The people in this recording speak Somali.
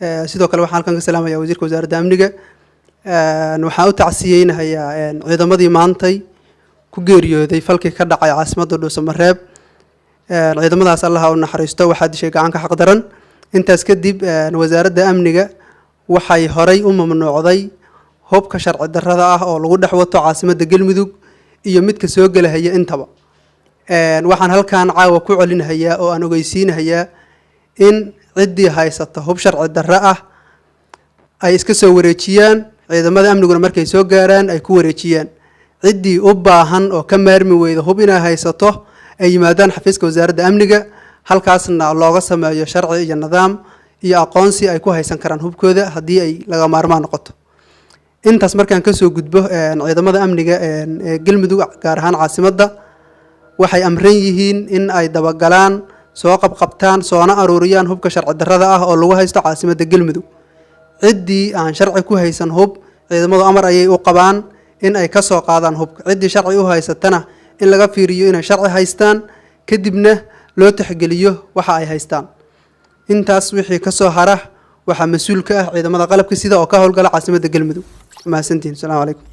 Sidoo kale waxaan halkan ka salaamayaa wasiirka wasaaradda amniga. Waxaan u tacsiyeynahayaa ciidamadii maantay ku geeriyooday falkii ka dhacay caasimadda Dhuusamareeb. Ciidamadaas Allaha u naxariisto, waxaa dishay gacanka xaqdaran. Intaas kadib, wasaaradda amniga waxay horay u mamnuucday hubka sharci darrada ah oo lagu dhex wato caasimadda Galmudug iyo midka soo gelahaya intaba. Waxaan halkan caawa ku celinahayaa oo aan ogeysiinahayaa in ciddii haysata hub sharci darro ah ay iska soo wareejiyaan, ciidamada amniguna markay soo gaaraan ay ku wareejiyaan. Ciddii u baahan oo ka maarmi weyda hub inay haysato ay yimaadaan xafiiska wasaaradda amniga, halkaasna looga sameeyo sharci iyo nidaam iyo aqoonsi ay ku haysan karaan hubkooda haddii ay laga maarmaan noqoto. Intaas markaan kasoo gudbo, ciidamada amniga ee Galmudug, gaar ahaan caasimadda, waxay amran yihiin in ay dabagalaan, soo qabqabtaan, soona aruuriyaan hubka sharci darrada ah oo lagu haysto caasimadda Galmudug. Ciddii aan sharci ku haysan hub, ciidamadu amar ayay u qabaan in ay kasoo qaadaan hubka. Ciddii sharci u haysatana in laga fiiriyo inay sharci haystaan, kadibna loo tixgeliyo waxa ay haystaan. Intaas wixii kasoo hara waxaa mas-uul ka ah ciidamada qalabka sida oo ka howlgala caasimadda Galmudug. Mahadsantihin, asalaamu calaykum.